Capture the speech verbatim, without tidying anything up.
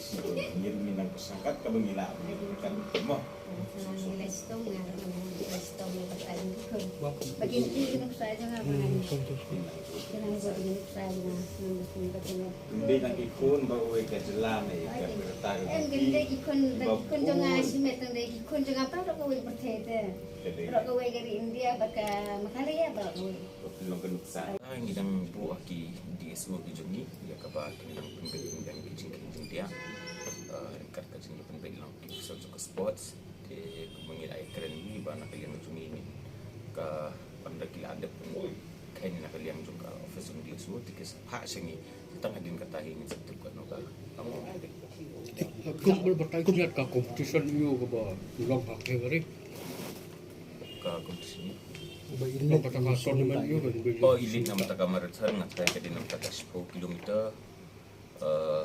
Ngi ruh ngi nang pyrshang kat kaba ngi lah. Ngi ruh kat mo. Ngi la sdang, ngi la sdang, ngi la sdang, ngi la sdang. Ba kin ki ngi nang sa jong nga ba ngi. Kin nang ba kin sa jong nga. Nang ba kin ba kin. Ym dei tang ki khun ba wei ka jylla ne ka rta ka. Em, kin dei ki khun, ba ki khun jong nga shimet, tang dei ki khun jong nga baroh kawei ka pyrthei te. Baroh kawei ka ri India bad ka Meghalaya baroh kawei. Ba pynlong ka nuksa. Ngi dang buh ha ki D S O ki jong ngi ïa kaba kin dang pynbeit pynbeit ki jingkheiñ jingdiah. Eh, ryngkat ka jingpynbeit lang ki officer jong ka sports. Te kumba ngi la ïakren ngi ba na ka liang jong ngi ka ban da ki la dep kheiñ na ka liang jong ka office jong D S O te ki sa phah sha ngi. Tang hadien kata hi ngin sa tip kano ka. Kum kum ka competition ïa kaba long ha Calgary. Ka competition. Ba ilo kata ka tournament ïa ka. Oh, elite namar kata ka marathon, nga tharai ka dei namar kata ka shiphew kilometer. Eh,